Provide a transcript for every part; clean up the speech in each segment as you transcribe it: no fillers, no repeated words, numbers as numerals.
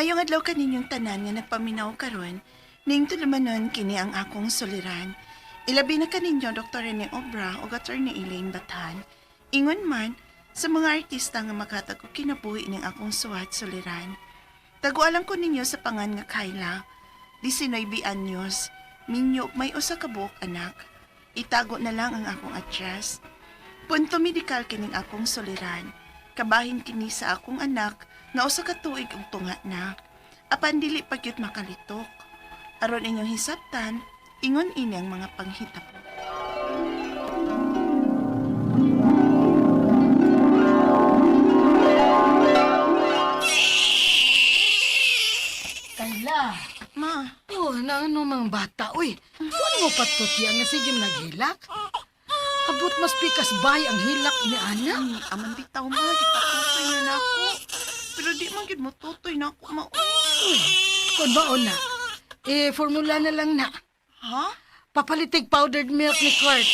Maayong adlaw kaninyong tanan nga nagpaminaw karon, ning tulumanon kini ang akong suliran. Ilabi na kaninyo Dr. Rene Obra ug Attorney Elaine Batan. Ingon man sa mga artista nga makatag og kinabuhi ning akong suwat suliran. Tagualan ko ninyo sa pangan nga Kyla, 19 anyos, minyo ug may usa ka buok anak. Itago na lang ang akong address. Punto medikal kining akong suliran. Kabahin kini sa akong anak nga usa ka tuig ug tunga na. Apan dili pa gyud makalitok. Aron inyong hisabtan, ingon ini ang mga panghitabo. Kayla. Ma, Oh, na ano mga bata, uy. Wala mo patutya nga sige naghilak. Abot mas pikas bay ang hilak ni Ana. aman bitaw ma, gipatutoy na nako. Pero di man gyud motutoy na ako ma. Uy, kun ba na? Eh, formula na lang na. Ha? Papalitig powdered milk ni Kurt.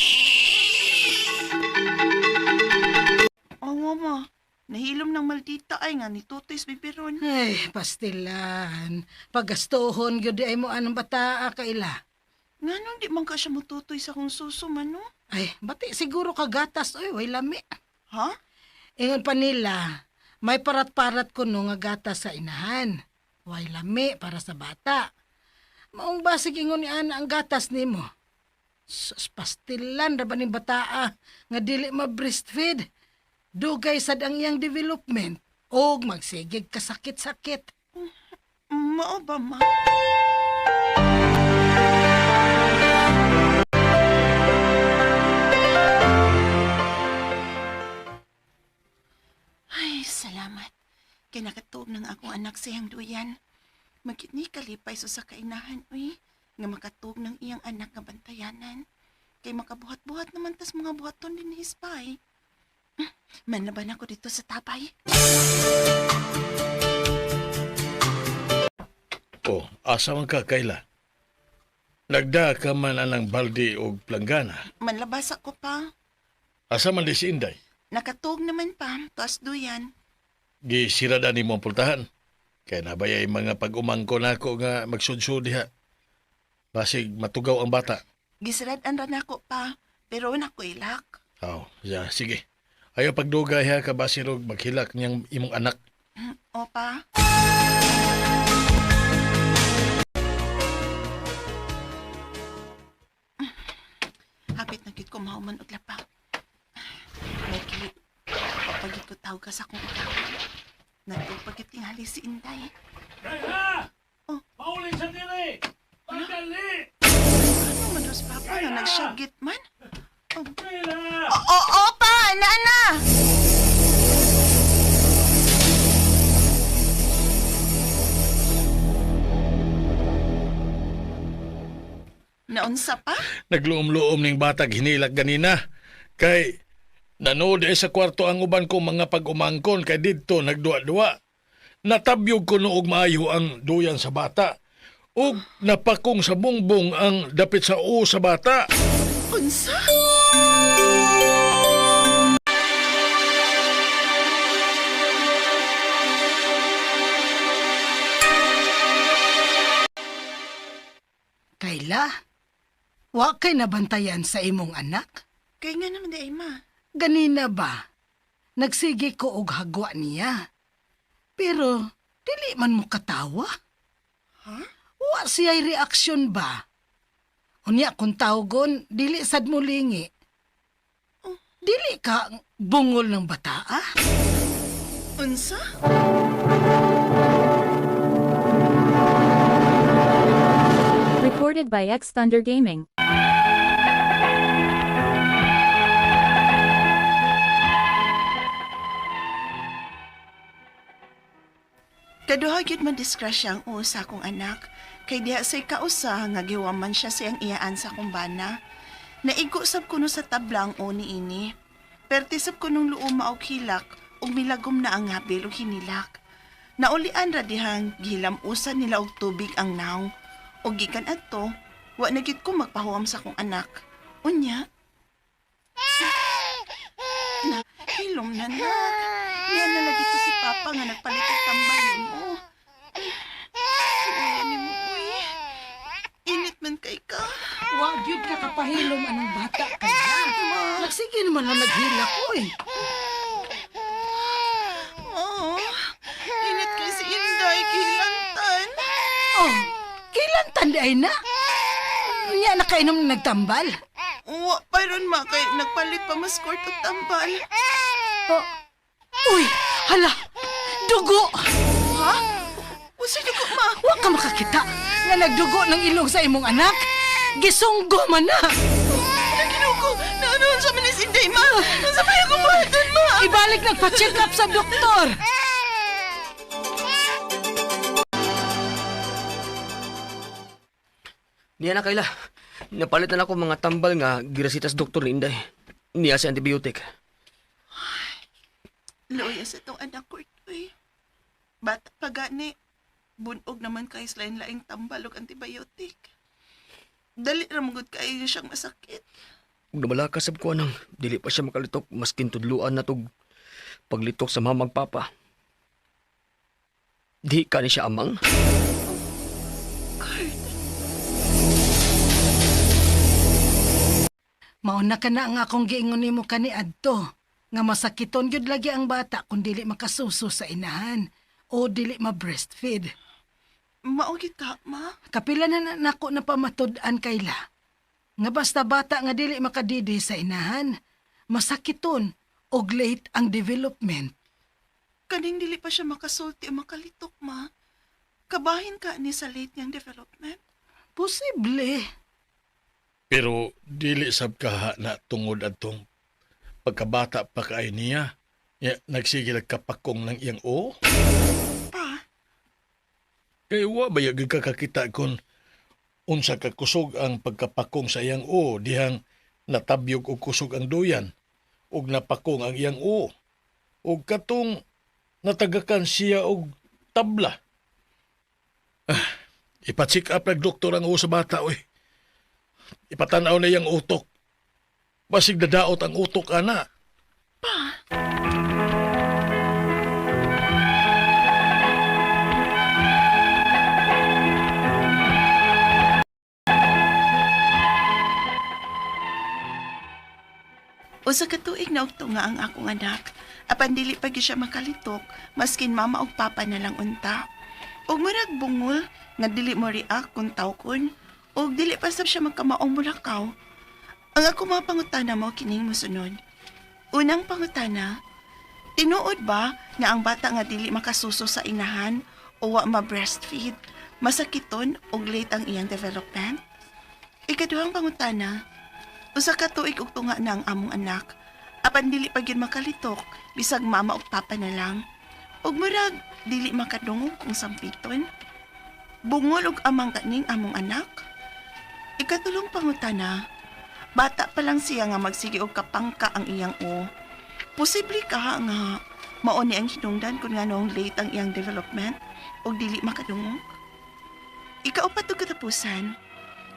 Oo ma. Nahilom ng maldita ay nga ni tutoy sa bibiron. Ay, pastilan. Pagastuhon gyud ay mo anong bata kaila. Nganong di man ka siya motutoy sa akong suso man no? Ay, bati siguro kagatas oy, way lami. Ha? Ingon pa nila, may parat-parat kuno nga gatas sa inahan. Way lami para sa bata. Maong basig ingon ni Ana ang gatas nimo. Sus, pastilan ra ba ning bataa nga dili ma-breastfeed. Dugay sad ang iyang development og magsigig kasakit-sakit. Mao ba ma? Ay, salamat. Kay nakatuog ng akong anak sa iyang duyan. Magkit ni kalipay so sa kainahan, uy. Nga makatuog ng iyang anak nga bantayanan. Kay makabuhat-buhat naman tas mga buhaton din ni hispay. Manlaban ako dito sa tapay. Oh, asa man ka, Kayla? Nagda ka man anang balde og planggana. Manlabas ako pa. Asa man di si Inday? Nakatuog naman pa, tuas duyan. Gisirada ni mo ang pultahan. Kaya nabayay mga pag-umangko nako nga magsudsud diha. Basig matugaw ang bata. Gisirad-an ra nako pa, pero nako ilak. Oh, ya, sige. Ayaw pagdugay ha ka basirog maghilak niyang imong anak. Opa. Hapit na gid ko mahuman og lapa. Meki, papagit ko tawag ka sa akong ikaw. Nagtupag tingali si Inday. Kayla! Oh. Pauli sa diri! Pagdali! Ano man dos papa nga nagsyagit man? Oh. Kayla! Oo, opa! Nana! Naunsa pa? Nagluom-luom ning batag hinilak ganina. Kay nanood eh sa kwarto ang uban ko mga pag-umangkon kay didto nagduwa-duwa. Natabyog ko noog maayo ang duyan sa bata. Ug napakong sa bungbong ang dapit sa o sa bata. Unsa? Kayla, wa kay nabantayan sa imong anak? Kay nga naman di ay ma. Ganina ba? Nagsige ko og hagwa niya. Pero dili man mo katawa. Ha? Wa siya'y reaksyon ba? Unya kung tawgon, dili sad mo lingi. Oh. Dili ka bungol ng bataa? Unsa? Recorded by X Thunder Gaming. Kaduha gyud man disgrasya ang uo sa akong anak. Kay diha say kausa nga giwaman siya sa iyang iyaan sa akong bana. Naigo sab kuno sa tabla ang uo niini. Perti sab kunong luoma og hilak ug milagom na ang habil ug hinilak. Naulian ra dihang gihilamusan nila og tubig ang naw. Ug gikan adto, wa na gyud ko magpahuam sa akong anak. Unya, na, hilom na nak. Niya na lagi to si Papa nga nagpalit og tambal mo. Wa gyud ka kapahilom anang bata kaya. Nagsige naman na naghilak oy. Oh, init kay si Inday, kilantan. Oh, kailan tanday na? Nya nakainom na nagtambal. Wa pa ron ma, kay nagpalit pa mas kort og tambal. Oh. Uy, hala. Dugo. Ha? Usa dugo ma? Wa ka makakita nga nagdugo ng ilong sa imong anak. Gisunggo man na. Naginugo, naanoon sa manis Inday ma. Unsa pa akong buhaton ma? Ibalik nagpa-check up sa doktor. Niya na Kayla. Napalit na ako mga tambal nga girasitas doktor ni Inday. Niya sa antibiotic. Luya sa itong anak ko uy. Bata pa gani. Bunog naman kay sa lain-laing tambal og antibiotic. Dali ra magud kaayo siyang masakit. Ug namala sab ko anang dili pa siya makalitok maskin tudluan na tog paglitok sa mamag papa. Di ka ni siya amang. Kurt, Mauna ka na ang akong giingon nimo kaniadto nga masakiton gyud lagi ang bata kung dili makasuso sa inahan o dili ma-breastfeed. mao gyud ka, ma. Kapila na na nako na pamatud-an kayla. Nga basta bata nga dili makadidi sa inahan, masakiton og late ang development. Kaning dili pa siya makasulti o makalitok, ma. Kabahin ka ni sa late niyang development. Posible. Pero dili sab kaha na tungod adtong pagkabata pa kay niya. Ya, nagsigil kapakong ng iyang o. Pa, Kay wa ba gyud kakakita kon unsa ka kusog ang pagkapakong sa iyang o dihang natabyog og kusog ang duyan ug napakong ang iyang o ug katong natagakan siya og tabla. Ah, ipa-check up nag doktor ang o sa bata oy. Ipatanaw na iyang utok. Basig dadaot ang utok ana. pa. Usa ka tuig na og nga ang akong anak. Apan dili pa gyud siya makalitok, maskin mama og papa na lang unta. Og murag bungol nga dili mo react kung tawkon, og dili pa sab siya magkamaong mulakaw. Ang ako mga pangutana mo kining mosunod. Unang pangutana, tinuod ba nga ang bata nga dili makasuso sa inahan o wa ma-breastfeed, masakiton og late ang iyang development? Ikaduhang pangutana, usa ka tuig og tunga na ang among anak. Apan dili pa gyud makalitok, bisag mama og papa na lang. Ug murag dili makadungog kung sampiton. Bungol og amang kaning among anak. Ikatulong pangutana, bata pa lang siya nga magsige og kapangka ang iyang o. Posible ka nga mao ni ang hinungdan kung nganong late ang iyang development ug dili makadungog. Ikaupat ug katapusan,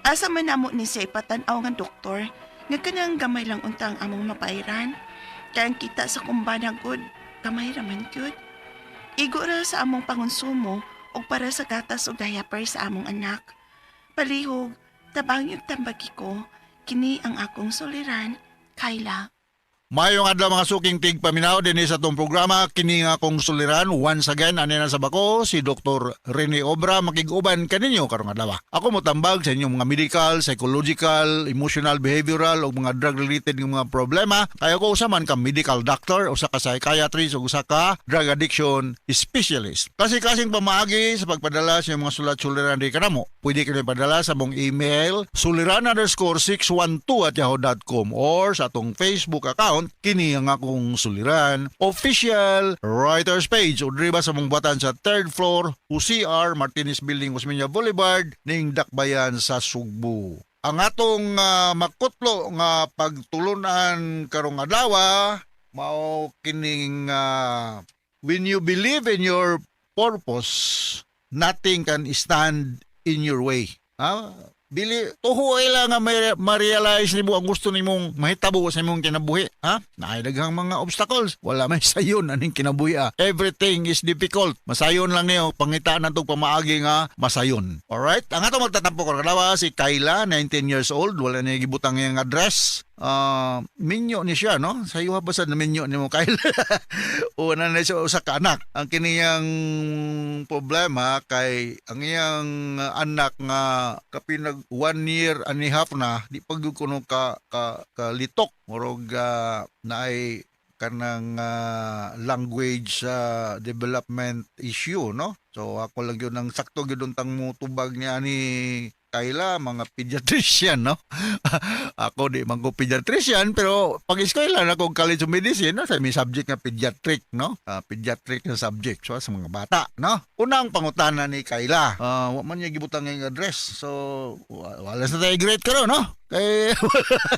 asa man namo ni siya ipatan-aw nga doktor nga kanang gamay lang unta ang among mabayran. Kay ang kita sa kumbana gud, gamay ra man gyud. Igo ra sa among pangonsumo ug para sa gatas ug diaper sa among anak. Palihog, tabang yung tambagi ko, kini ang akong suliran, Kayla. Mayong adlaw mga suking tigpaminaw dinhi sa atong programa kini nga akong suliran once again ani na sa bako si Dr. Rene Obra makig-uban kaninyo karong adlaw. Ako motambag sa inyong mga medical, psychological, emotional, behavioral ug mga drug related nga mga problema. Kay ako usa man ka medical doctor, usa ka psychiatrist ug usa ka drug addiction specialist. Kasi-kasing pamaagi sa pagpadala sa inyong mga sulat suliran di kanamo. Pwede kayo padala sa mong email suliran_612@yahoo.com or sa atong Facebook account kini ang akong suliran official writers page o diri ba sa mong buhatan sa third floor UCR Martinez Building, Osmeña Boulevard ning Dakbayan sa Sugbo. Ang atong makutlo nga pagtulunan karong adlaw mao kining when you believe in your purpose, nothing can stand in your way. Ha? Dili tuho ay lang nga may ma-realize nimo ang gusto nimong mahitabo sa imong kinabuhi, ha? Naay daghang mga obstacles. Wala may sayon aning kinabuhi, ah. Everything is difficult. Masayon lang niyo pangita na tog pamaagi nga masayon. Alright? Ang ato magtatampo karon adlaw si Kayla, 19 years old, wala niya gibutang iyang address. Ah, minyo ni siya, no? Sa iyo ba sad na minyo nimo, Kayla? O na na siya usa ka anak. Ang kiniyang problema kay ang iyang anak nga kapin nag 1 year and a half na, di pa gyud kuno ka kalitok, murog naay kanang language development issue, no? So ako lang yun ang sakto gyud untang mo tubag niya ni Kayla, mga pediatrician, no? Ako di man ko pediatrician, pero pag eskwela na akong College of Medicine, no, sa may subject nga pediatric, no? Pediatric na subject, so sa mga bata, no? Unang pangutana ni Kayla, wa man niya gibutang ang address, so wala sa tayo great karon, no? Kay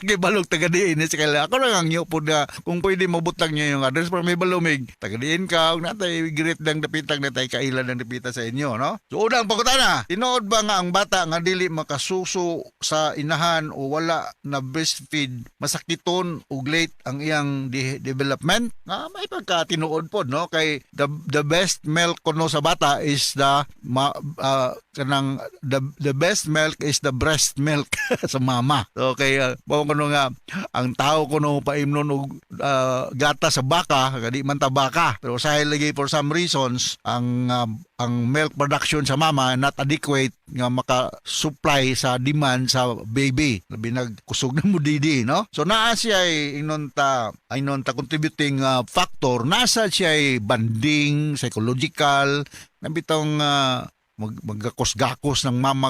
gibalog taga diin ni si Kayla. Ako lang ang po na kung pwede mabutang niya yung address para may balumig. Taga diin ka, ug natay great lang dapitang natay kaila ng dapita sa inyo, no? So unang pangutana, tinuod ba nga ang bata nga dili makasuso sa inahan o wala na breastfeed, masakiton ug late ang iyang development? Nga may pagka tinuod pod, no? Kay the best milk kuno sa bata is the ma, kanang the best milk is the breast milk sa mama. So kay mao kuno nga ang tao kuno paimnon og gata sa baka, di man ta baka. Pero usahay lagi for some reasons ang milk production sa mama not adequate nga maka-supply sa demand sa baby. Labi nagkusog na mo didi, no? So naa siya ay ingon ta contributing factor, nasa siya ay bonding, psychological, na bitong maggakos-gakos ng mama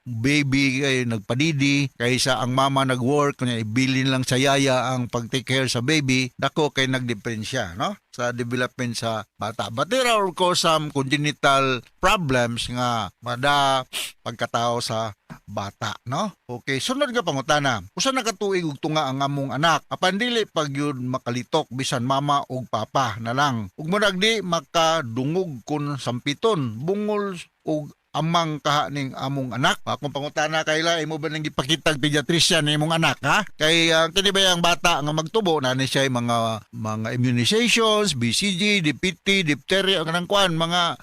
baby kay nagpadidi kaysa ang mama nag-work, kunya ibilin lang sa yaya ang pag-take care sa baby, dako kay nagdiferensya, no, sa development sa bata. But there are of course some congenital problems nga mada pagkatao sa bata, no? Okay, sunod nga pangutana: Usa na ka tuig ug tunga ang among anak, apan dili pag yun makalitok bisan mama ug papa na lang, ug murag di makadungog kun sampiton, bungol ug amang kaha ning among anak. Akong pangutana, Kayla, imo ba nang gipakitag pediatrician ni imong anak, ha? Kay kini ba ang bata nga magtubo na ni siya mga immunizations, BCG, DPT, diphtheria, kanang kuan, mga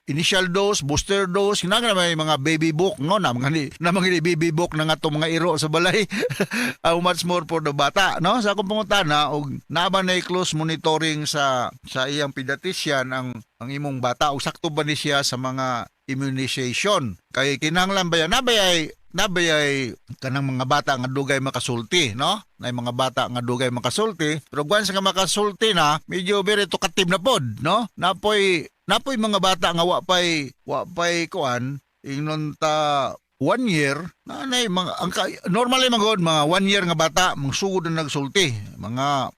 initial dose, booster dose, kinahanglan may mga baby book, no, na mga baby book na nga to mga iro sa balay. How much more for the bata, no? Sa akong pangutana, og naa ba na close monitoring sa iyang pediatrician ang imong bata, ug sakto ba ni siya sa mga immunization? Kay kinahanglan ba yan? Nabayay kanang mga bata nga dugay makasulti, no? Nay mga bata nga dugay makasulti, pero once nga makasulti na, medyo very talkative na pod, no? Napoy mga bata nga wa pay kuan, ingnon ta 1 year na nay mga ang normally man gud mga 1 year nga bata magsugod na nagsulti, mga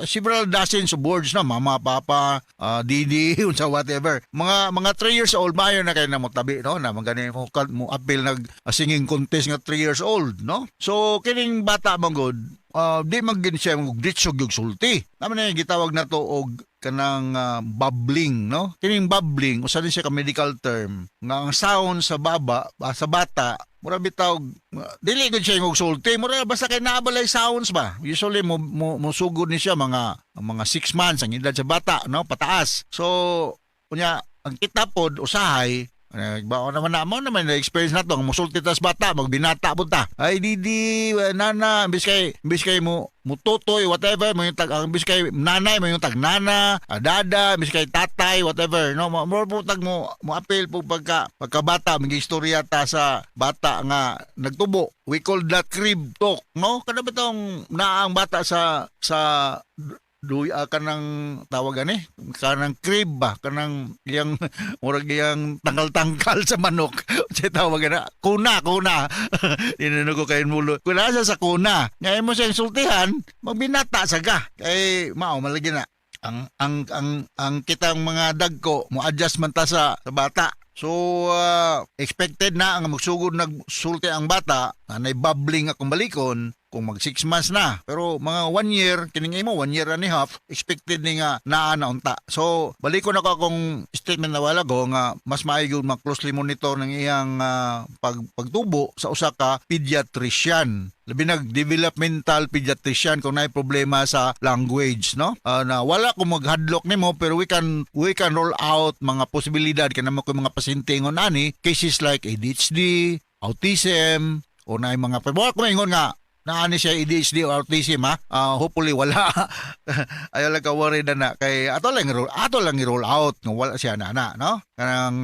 several dozens of words na, mama, papa, didi, unsa, whatever. Mga 3 years old, maayo na kay na mo tabi, no, na mga gani mo, mo appeal nag singing contest nga 3 years old, no? So kining bata man gud, di man gid siya mo ditso gyud sulti. Naman na gitawag na to og kanang babbling, no? Kining babbling, usa din siya ka medical term nga ang sound sa baba sa bata mura bitaw dili gud siya yung sulti, mura basta kay naabalay sounds ba. Usually mo mo sugod ni siya mga 6 months ang edad sa bata, no, pataas. So unya ang kita pod usahay, bao naman na mo naman na experience na to ang musulti tas bata, magbinata pud ta, ay didi, nana, imbis kay mo mututoy, whatever mo yung tag, ang imbis kay nanay mo yung tag nana, dada, imbis kay tatay, whatever, no? Mo po tag mo appeal po pagka bata, mag istorya ta sa bata nga nagtubo. We call that crib talk, no? Kada bitong naa ang bata sa duy, kanang tawag ani, kanang crib ba, kanang iyang murag iyang tangkal-tangkal sa manok sa tawag na kuna kuna, dinano ko kay mulo kuna siya sa kuna ngayon mo siya insultihan, magbinata sa ka kay mao malagi na ang kitang mga dagko mo adjust man ta sa bata. So expected na ang magsugod nagsulti ang bata na babbling akong balikon. kung mag 6 months na. Pero mga 1 year, kining imo 1 year and a half, expected ni nga naa na unta. So balik ko na ko akong statement na wala ko nga mas maayo ma closely monitor ng iyang pagtubo sa usa ka pediatrician, labi nag developmental pediatrician, kung naay problema sa language, no? Na wala ko maghadlok nimo, pero we can roll out mga posibilidad kay namo ko mga pasyente ingon ani, cases like ADHD, autism o naay mga, pero wala ko maingon nga naani siya ADHD or autism, ha. Hopefully wala. Ayaw lang ka worry na na kay ato lang i-roll out nga wala siya na na, no? Kanang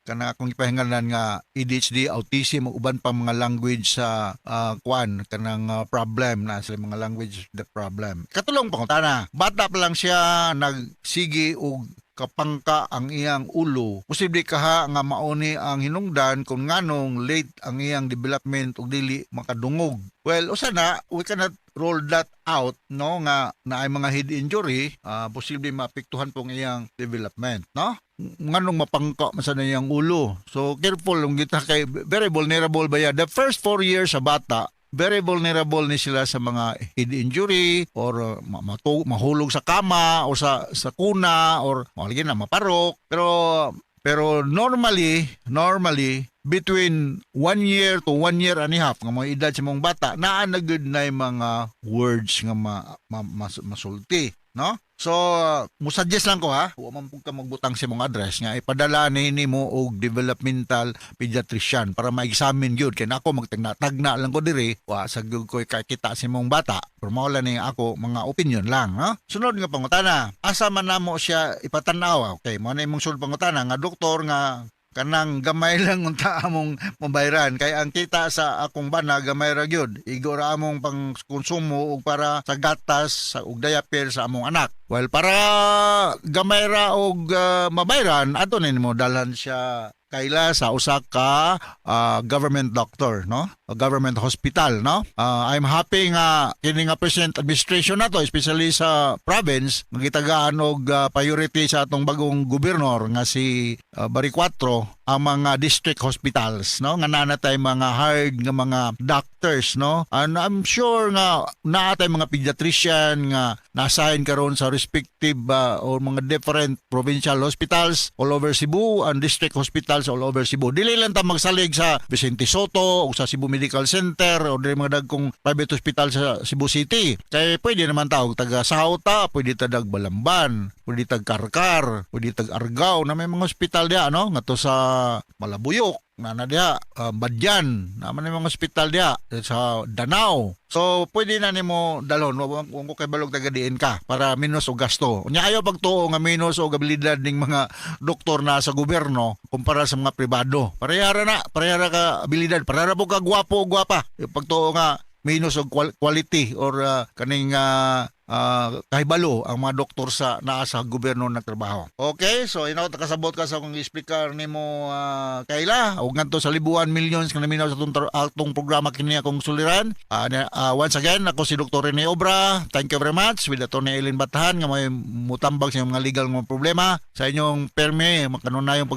kanang akong ipahingalan nga ADHD, autism ug uban pa mga language sa kuan, kanang problem na sila, mga language the problem. Katulong pangutana, bata pa lang siya nagsige og kapangka ang iyang ulo. Posible kaha nga mauni ang hinungdan kung nganong late ang iyang development ug dili makadungog? Well, usa na, we cannot roll that out, no, nga naay mga head injury, posible maapektuhan pong iyang development, no? Nganong mapangka man sa iyang ulo. So careful lang kita kay very vulnerable ba ya. The first 4 years sa bata, very vulnerable ni sila sa mga head injury or mahulog sa kama o sa kuna or lagi na maparok. Pero pero normally between 1 year to 1 year and a half nga mga edad sa mong bata, naa na gud na mga words nga masulti, no? So musuggest lang ko, ha, wa man pud ka magbutang sa imong address, nga ipadala ni nimo og developmental pediatrician para ma-examine gyud, kay nako magtagna-tagna lang ko diri, wa sa gyud ko kita sa imong bata, pero mao lang ni ako mga opinion lang, no? Sunod nga pangutana, asa man namo siya ipatan-aw? Okay, mo na imong sunod pangutana nga, doktor, nga kanang gamay lang unta among mabayran kay ang kita sa akong bana gamay ra gyud, igo ra among pang konsumo ug para sa gatas sa ug diaper sa among anak. Well, para gamay ra og mabayran, ato nimo dalhan siya kaila sa usa ka government doctor, no? A government hospital, no? I'm happy nga kini nga present administration nato, especially sa province, nga gitagaan og priority sa atong bagong gobernador nga si Baricuatro ang mga district hospitals, no, nga naa na tay mga hired nga mga doctors, no? And I'm sure nga naa tay mga pediatrician nga na-assign karon sa respective or mga different provincial hospitals all over Cebu and district hospitals all over Cebu. Dili lang ta magsalig sa Vicente Sotto o sa Cebu Medical Center o dili mga dagkong private hospital sa Cebu City. Kay pwede naman ta og taga South ta, pwede ta dag Balamban, pwede tag Carcar, pwede tag Argao na may mga hospital diya, no? Ngadto sa Malabuyok na na diha, Badian, naman may mga hospital diha sa Danao. So pwede na nimo dalhon, wa wa ko kay balog taga diin ka para minus og gasto. Unya ayaw pagtuo nga minus og abilidad ning mga doktor na sa gobyerno kumpara sa mga pribado. Parehara na, parehara ka abilidad, parehara po ka gwapo o gwapa. Pagtuo nga minus og quality or kaning kahibalo ang mga doktor sa naa sa gobyerno nagtrabaho. Okay, so inaw kasabot ka sa akong i-explicar nimo, Kayla, ug ngadto sa libuan millions nga naminaw sa atong programa, "Kini Akong Suliran." Once again, ako si Dr. Rene Obra. Thank you very much with Atty. Eileen Batahan nga may mutambag sa inyong mga legal nga problema sa inyong perme makanunayong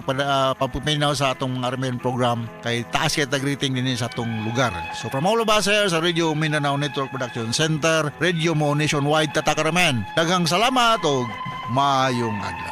pagpaminaw sa atong mga RMN program kay taas kay tag rating dinhi sa atong lugar. So from all of us here sa Radio Mindanao Network Production Center, Radio Mo Nationwide, Tatak RMN. Daghang salamat ug maayong adlaw.